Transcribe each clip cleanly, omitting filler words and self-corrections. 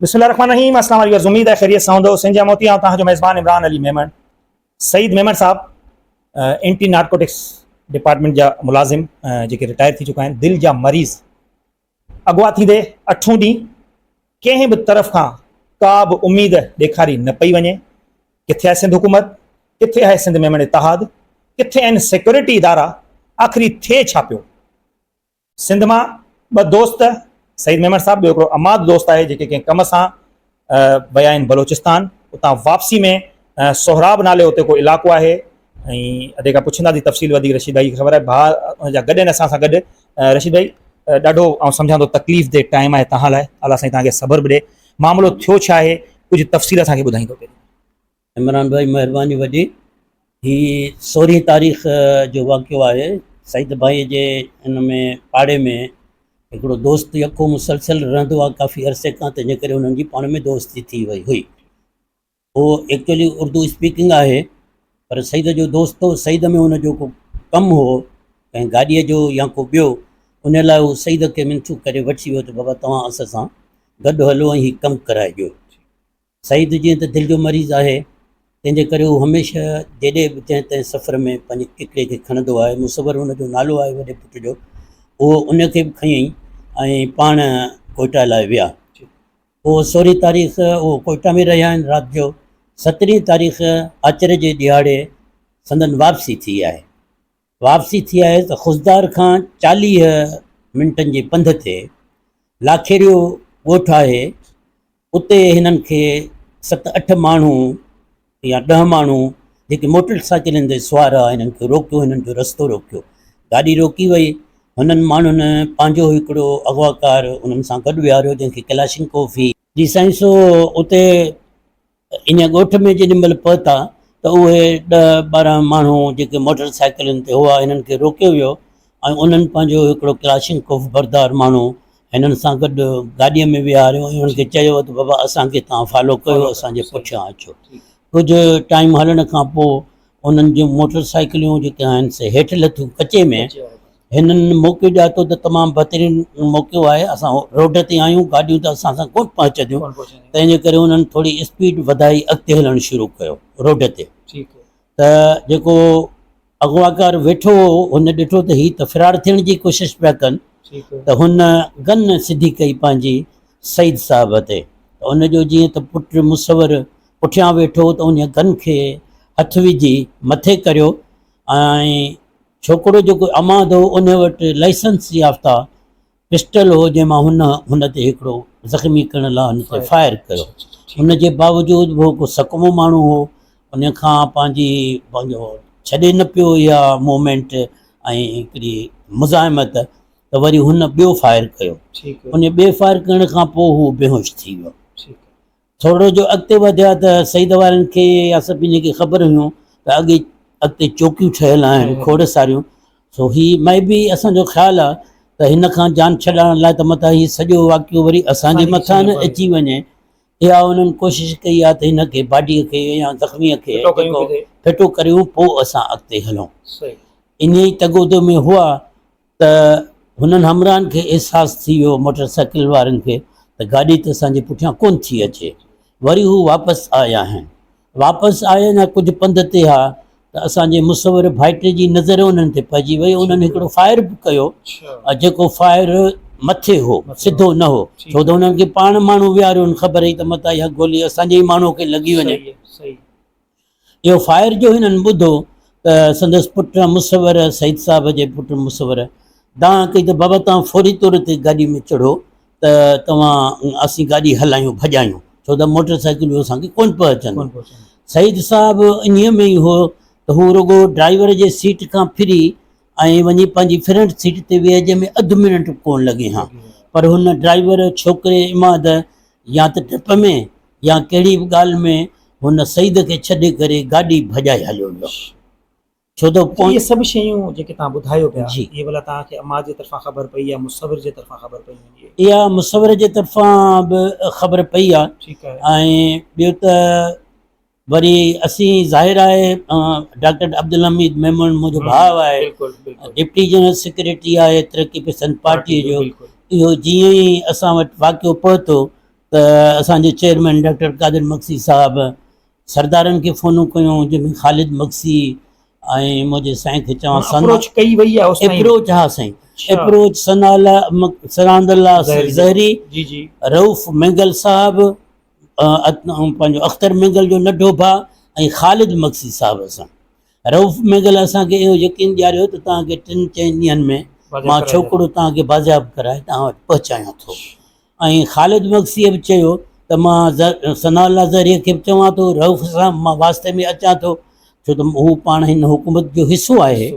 بسم الله الرحمن الرحيم اسلام عليڪم اميد آهي خيريت سان هوندو سنڌ جا موتي آئون توهان جو ميزبان عمران علي ميمڻ سعيد ميمڻ صاحب اينٽي نارڪوٽڪس ڊپارٽمينٽ جا ملازم جيڪي رٽائر ٿي چڪا آهن دل جا مريض اغوا ٿيندي اٺون ڏينهن ڪنهن به طرف کان ڪا به اميد ڏيکاري نه پئي وڃي ڪٿي آهي سنڌ حڪومت ڪٿي آهي سنڌ ميمڻ اتحاد ڪٿي آهن سيڪيورٽي ادارا آخري ٿئي ڇا پيو سنڌ مان ٻه دوست سعيد ميمڻ صاحب ٻيو هڪڙو عماد دوست آهي جيڪي ڪنهن ڪم سان ويا آهن بلوچستان اتان واپسي ۾ سهراب نالي اتي ڪو علائقو آهي ۽ ادي کان پڇنداسين تفصيل وڌيڪ رشيد ڀائي کي خبر آهي ڀاء ان جا گڏ آهن اسان سان گڏ رشيد ڀائي ڏاڍو آئون سمجهان ٿو تڪليف ده ٽائيم آهي تهان لاء الله سائين تهان کي صبر به ڏي معاملو ٿيو ڇا آهي ڪجهه تفصيل اسان کي ٻڌائيندو پهرين. عمران ڀائي مهرباني وڏي. هي سورهين تاريخ جو واقعو آهي. سعيد ڀائي جي ان ۾ پاڙي ۾ هڪڙو دوست يڪو مسلسل رهندو آهي ڪافي عرصي کان تنهن جي ڪري انهن جي پاڻ ۾ دوستي ٿي وئي هئي. هو ايڪچوئلي اردو اسپيڪنگ آهي پر سعيد جو دوست هو سعيد ۾ هن جو ڪو ڪم هو ڪنهن گاڏيء جو يا ڪو ٻيو ان لاء هو سعيد کي منٿون ڪري وٺي ويو ته بابا توهان اسان سان گڏ هلو ۽ هي ڪم ڪرائي ڏيو. سعيد جيئن ته دل جو مريض آهي، تنهن جي ڪري هو هميشه جيڏي به جنهن تنهن سفر ۾ پنهنجي ڪڪڙي کي کڻندو آهي. مصور هن جو نالو آهي وڏي پٽ جو، اهو ان کي به کنيائين ۽ پاڻ ڪوئٽا لاء ويا. اهو سورهين تاريخ اهو ڪوئٽا ۾ رهيا آهن رات جو سترهين تاريخ آچر جي ڏهاڙي سندن واپسي ٿي آهي. واپسي ٿي آهي ته خضدار کان 40 منٽن جي پنڌ تي لاکيريو ڳوٺ آهي، اتي هنن کي ست اٺ ماڻهو يا 10 ماڻهو جيڪي موٽر سائيڪلن تي سوار هئا هنن کي روڪيو، هنن جو رستو روڪيو، گاڏي روڪي وئي، هنن ماڻهن پنهنجو هڪڙو اغواڪار انهن سان گڏ ويهاريو جنهن کي ڪلاشنڪوف هئي. جي سائين سو اتي ان ڳوٺ ۾ جيڏي مهل پهتا ته اهي 10 12 ماڻهو جيڪي موٽر سائيڪلن تي هئا هنن کي روڪيو ويو ۽ انهن پنهنجو هڪڙو ڪلاشنڪوف بردار ماڻهو هنن سان گڏ گاڏيء ۾ ويهاريو ۽ انهن کي چيو ته بابا اسان کي توهان فالو ڪيو اسان جي پٺيان اچو. ڪجهه ٽائيم هلڻ کان پوء انهن جون موٽر سائيڪليون جيڪي آهن سي هيٺ لٿيون ڪچي ۾. هنن موقعو ڄاتو ته تمام بهترين موقعو آهي اسان روڊ تي آهيون گاڏيون ته اسان سان ڪونه پهچنديون تنهن جي ڪري انهن ٿوري اسپيڊ وڌائي اڳتي هلڻ شروع ڪيو روڊ تي ته جيڪو اغواڪار ويٺو هو هن ڏٺو ته هي ته فرار ٿيڻ جي ڪوشش پيا ڪن ته هن گن سڌي ڪئي پنهنجي سعيد صاحب تي ته ان جو جيئن ته پٽ مصور پٺيان ويٺو هو ته ان گن کي هٿ وجهي مٿي ڪريو ۽ ڇوڪرو جيڪو عماد هو ان وٽ لائسنس يافته پسٽل هو جنهن مان هن هن تي هڪڙو زخمي ڪرڻ لاء هن تي فائر ڪيو. ان جي باوجود به هو ڪو سڪمو ماڻهو هو ان کان پنهنجي پنهنجو ڇڏي نه پيو اها موومينٽ ۽ هڪڙي مزاحمت ته وري هن ٻيو فائر ڪيو. ان ٻئي فائر ڪرڻ کان پوء هو بيهوش ٿي ويو. ٿورڙو جو اڳتي وڌيا ته سيد وارن کي يا سڀني کي خبر هيون ته اڳي اڳتي چوڪيون ٺهيل آهن کوڙ ساريون سو هي مي بي اسان جو خيال آ ته هن کان جان ڇڏائڻ لاء ته متان هي سڄو واقعو وري اسان جي مٿان نه اچي وڃي اها انهن ڪوشش ڪئي آ ته هن کي باڊيء کي يا زخميء کي ڦٽو ڪريون پوء اسان اڳتي هلون انهيء تگودو ۾ هئا ته هنن همراهن کي احساس ٿي ويو موٽر سائيڪل وارن کي ته گاڏي ته اسان جي پٺيان ڪونه ٿي اچي. وري هو واپس آيا آهن. واپس آيا اڃا ڪجهه پنڌ تي ها ته اسان جي مصور ڀائٽي جي نظر انهن تي پئجي وئي. انهن هڪڙو فائر به ڪيو جيڪو فائر مٿي هو سڌو نه هو ڇو ته انهن کي پاڻ ماڻهو ويهاريو هن خبر هئي ته متان اها گولي اسان جي ئي ماڻهو کي لڳي وڃي. اهو فائر جو هنن ٻڌو ته سندس پٽ مصور، سعيد صاحب جي پٽ مصور، دانهن ڪئي ته بابا توهان فوري طور تي گاڏي ۾ چڙهو ته توهان اسين گاڏي هلايون ڀڄايون ڇو ته موٽر سائيڪلون اسان کي ڪونه پهچنديون. سعيد صاحب انهيء ۾ ئي هو ته هو رڳو ڊرائيور جي سيٽ کان ڦري ۽ وڃي پنهنجي فرنٽ سيٽ تي ويهه جنهن ۾ اڌ منٽ به ڪونه لڳي ها پر هن ڊرائيور ڇوڪري عماد يا ته ڊپ ۾ يا ڪهڙي به ڳالهه ۾ هن سعيد کي ڇڏي ڪري گاڏي ڀڄائي هليو ويو. ڇو ته اهي سڀ شيون جيڪي توهان ٻڌايو پيا اهي ڀلا توهان کي عماد جي طرفان خبر پئي يا مصور جي طرفان خبر پئي هوندي؟ اها مصور جي طرفان به خبر پئي آهي ۽ ٻيو ته وري اسين ظاهر آهي ڊاڪٽر عبدالحميد ميمڻ منهنجو ڀاء آهي ڊپٽي جنرل سيڪريٽري آهي ترقي پسند پارٽي جو اهو جيئن ئي اسان وٽ واقعو پهتو. ته اسان جي چيئرمين ڊاڪٽر قادر مگسي صاحب سردارن کي فونون ڪيون جنهن ۾ خالد مگسي ۽ منهنجي سائين کي چوان سنا اپروچ ڪئي وئي آهي اوستائين اپروچ ها سائين اپروچ ثنا الله سراند الله زهري جي جي رئوف مينگل صاحب پنهنجو اختر مينگل جو ننڍو ڀاء ۽ خالد مگسي صاحب سان رئوف مينگل اسان کي اهو يقين ڏياريو ته توهان کي ٽن چئن ڏينهن ۾ مان ڇوڪرو توهان کي بازياب ڪرائي توهان وٽ پهچايان ٿو ۽ خالد مگسيء به چيو ته مان ثناء الله زهريء کي به چوان ٿو رئوف سان مان واسطي ۾ اچان ٿو ڇو ته هو پاڻ هن حڪومت جو حصو آهي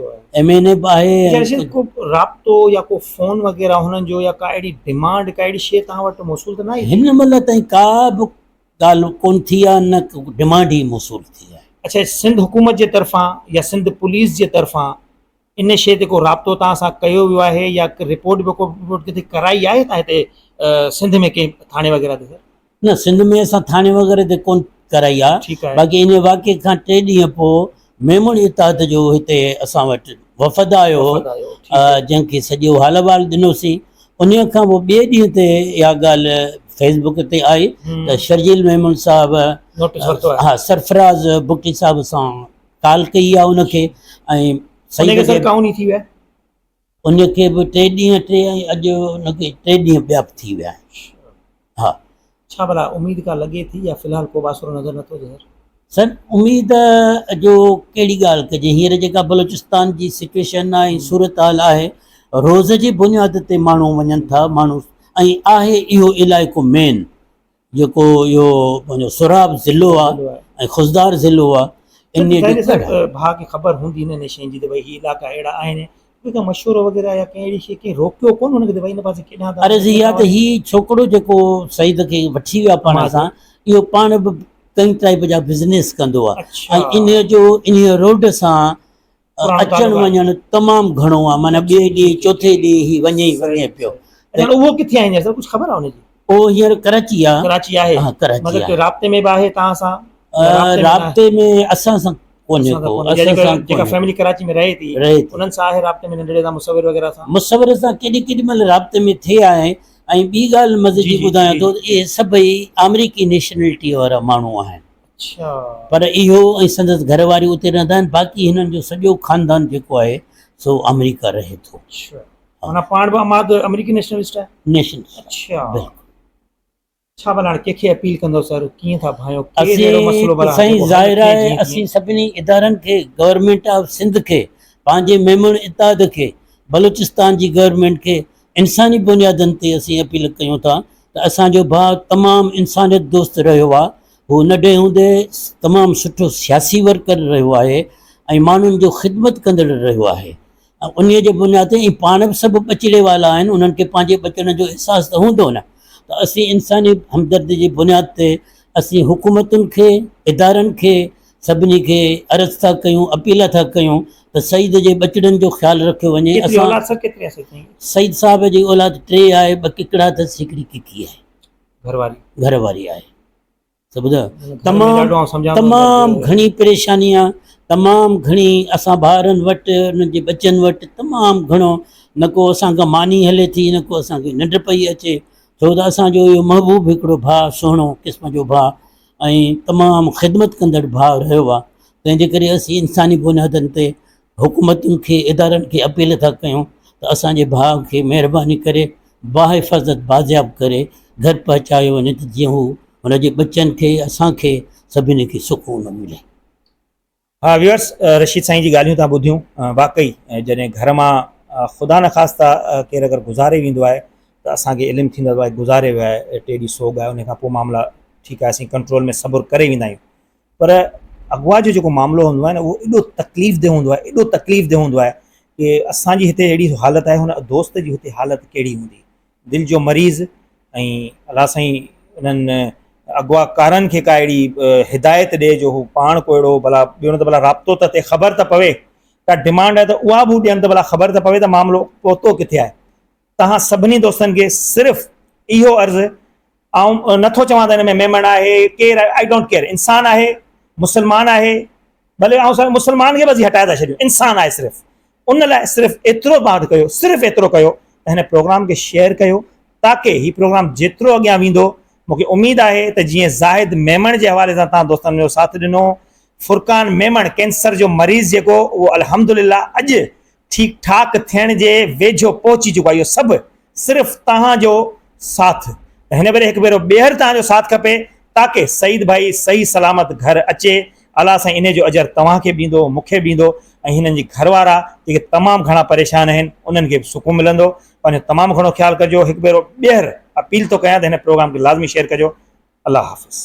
ايم اين اي به آهي. ڪو رابطو يا ڪو فون وغيره هنن جو يا ڪا اهڙي ڊمانڊ ڪا اهڙي شيء توهان وٽ موصول ته نه آئي؟ هن مهل تائين ڪا به ڳالهه ڪونه ٿي آهي نه ڊمانڊ ئي موصول ٿي آهي. اڇا سنڌ حڪومت جي طرفان يا سنڌ پوليس جي طرفان ان شيء تي ڪو رابطو توهان سان ڪيو ويو آهي يا رپورٽ به ڪو رپورٽ ڪٿي ڪرائي آهي توهان هتي سنڌ ۾ ڪنهن ٿاڻي وغيره تي سر؟ نه سنڌ ۾ اسان ٿاڻي وغيره تي ڪونه ڪرائي آهي باقي ان واقعي کان ٽي ڏينهن پوء ميمڻ اتحاد جو هتي اسان وٽ وفد آيو هو جنهن کي سڄو حال احوال ڏنوسين انهيء کان پوء ٻئي ڏينهن تي اها ڳالهه فيس بڪ تي آئي ته شرجيل ميمڻ صاحب ها سرفراز بگٽي صاحب سان ڪال ڪئي آهي ان کي ۽ سيد کي ان کي به ٽي ڏينهن ٽي ۽ اڄ ان کي ٽي ڏينهن ٻيا به ٿي ويا آهن. ها. ڇا ڀلا اميد ڪا لڳي ٿي يا في الحال ڪو به آسرو نظر نٿو اچي سر؟ سر اميد جو ڪهڙي ڳالهه ڪجي هينئر جيڪا بلوچستان جي سچويشن آهي ۽ صورتحال آهي روز جي بنياد تي ماڻهو وڃن ٿا ماڻهو ۽ آهي اهو علائقو مين جيڪو اهو پنهنجو سهراب ضلعو آهي ۽ خضدار ضلعو آهي انهي جو ڪهڙا ڀاء کي خبر هوندي انهن شين جي ته ڀئي هي علائقا اهڙا آهن ڪو ڪا مشورو وغيره يا ڪنهن اهڙي شي ڪنهن روڪيو ڪونه هن کي ته ڀئي هن پاسي ڪيڏانهن ٿا عرض اها ته هي ڇوڪرو جيڪو سعيد کي وٺي ويو آهي پاڻ سان اهو پاڻ به ڪئين ٽائيپ جا بزنس ڪندو آهي ۽ انهي جو انهي روڊ سان اچڻ وڃڻ تمام گهڻو آهي معنيٰ ٻئي ڏينهن چوٿين ڏينهن هي وڃي ئي وڃي پيو. اڇا اهو ڪٿي آهي هينئر سر ڪجهه خبر آهي ان جي؟ اهو هينئر ڪراچي آهي. ڪراچي آهي ها ڪراچي مطلب ڪي رابطي ۾ به آهي توهان سان؟ رابطي ۾ اسان سان ڪونهي ڪو اسان سان جيڪا فيملي ڪراچي ۾ رهي ٿي انهن سان آهي رابطي ۾ ننڍڙي سان مصور وغيره سان؟ مصور سان ڪيڏي ڪيڏي مهل رابطي ۾ ٿئي آهي ۽ ٻي ڳالهه مزي جي ٻڌايان ٿو ته اهي سڀئي آمريڪي نيشنلٽي وارا ماڻهو آهن. پر اهو ۽ سندس گهر واري اتي رهندا آهن باقي هنن جو سڄو خاندان جيڪو آهي سو آمريڪا رهي ٿو. معنيٰ پاڻ به اماد آمريڪي نيشنلسٽ آهي؟ نيشنلسٽ اڇا بلڪل. ڇا ڀلا هاڻي ڪنهن کي اپيل ڪندو سر ڪيئن ٿا ڀانيو ڪير اهڙو مسئلو ڀلا سائين ظاهر آهي اسين سڀني ادارن کي گورنمينٽ آف سنڌ کي پنهنجي ميمڻ اتحاد کي بلوچستان جي گورنمينٽ کي انساني بنيادن تي اسين اپيل ڪيون ٿا ته اسان جو ڀاء تمام انسانيت دوست رهيو آهي هو ننڍي هوندي تمام سٺو سياسي ورڪر رهيو آهي ۽ ماڻهن جو خدمت ڪندڙ رهيو آهي ۽ انهيء جي بنياد تي ۽ پاڻ به سڀ ٻچڙي والا آهن انهن کي پنهنجي ٻچڙن جو احساس ته هوندو نه ته اسين انساني همدردي جي بنياد تي اسين حڪومتن کي ادارن کي سڀني کي عرض ٿا ڪيون اپيل ٿا ڪيون ته سعيد جي ٻچڙن جو خيال رکيو وڃي اسان سعيد صاحب جي اولاد ٽي آهي ٻه ڪڪڙا اٿس هڪڙي ڪڪي آهي گهر واري آهي سمجھا تمام تمام گھڻي پريشاني آ تمام گھڻي اسان ڀائرن وٽ انهن جي ٻچن وٽ تمام گھڻو نه ڪو اسان کان ماني هلي ٿي نه ڪو اسان کي ننڊ پئي اچي ڇو ته اسان جو اهو محبوب هڪڙو ڀاء سهڻو قسم جو ڀاء ۽ تمام خدمت ڪندڙ ڀاء رهيو آ تنهن جي ڪري اسين انساني بنيادن تي حڪومتن کي ادارن کي اپيل ٿا ڪيون ته اسان جي ڀاء کي مهرباني ڪري باحفاظت بازياب ڪري گهر پهچايو وڃي ته جيئن هو هن جي ٻچن کي اسان کي سڀني کي سڪون ملي. ها ويورس رشيد سائين جي ڳالهيون تان ٻڌيون واقعي جڏهن گهر مان خدا نخواسته ڪير اگر گذاري ويندو آهي ته اسان کي علم ٿيندو آهي گذاري ويو آهي ٽي ڏينهن سوڳ آهي ان کان پوء معاملا ٺيڪ آهي اسين ڪنٽرول ۾ صبر ڪري ويندا آهيون پر اغوا جو جيڪو معاملو هوندو آهي نه اهو ايڏو تڪليف ده هوندو آهي ايڏو تڪليف ده هوندو آهي ڪي اسان جي هتي اهڙي حالت آهي هن دوست جي هتي حالت ڪهڙي هوندي دل جو مريض ۽ الله سائين انهن اغوا ڪارن کي ڪا اهڙي هدايت ڏي جو هو پاڻ ڪو اهڙو ڀلا ٻيو نه ته ڀلا رابطو ته ٿئي خبر ته پوي ڪا ڊمانڊ آهي ته اها به ڏين ته ڀلا خبر ته پوي ته معاملو پهتو ڪٿي آهي توهان سڀني دوستن کي صرف اهو عرض آئون نٿو چوان ته هن ۾ ميمڻ آهي ڪير آهي I don't care انسان آهي مسلمان آهي ڀلي آئون مسلمان کي به اسين هٽائي ٿا ڇڏيون انسان آهي صرف ان لاء صرف ايترو بات ڪيو صرف ايترو ڪيو ته هن پروگرام کي شيئر ڪيو تاڪه هي پروگرام جيترو اڳيان ويندو مون کي اميد آهي ته جيئن زاهد ميمڻ جي حوالي سان توهان دوستن منهنجو ساٿ ڏنو، فرقان ميمڻ ڪينسر جو مريض جيڪو اهو الحمدلله اڄ ٺيڪ ٺاڪ ٿيڻ جي ويجهو پهچي چڪو آهي اهو سڀ صرف توهان جو ساٿ ته هن ڀيري هڪ ڀيرو ٻيهر توهان جو ساٿ کپي تاڪه سعيد ڀائي صحيح سلامت گهر اچي الله سائين انهي جو اجر توهان کي به ڏيندو مون کي به ڏيندو ۽ هنن جي گهر وارا جيڪي تمام گهڻا پريشان آهن انهن کي به سڪون ملندو پنهنجو تمام گهڻو خيال ڪجو هڪ ڀيرو ٻيهر اپيل ٿو ڪيان ته هن پروگرام کي لازمي شيئر ڪجو الله حافظ.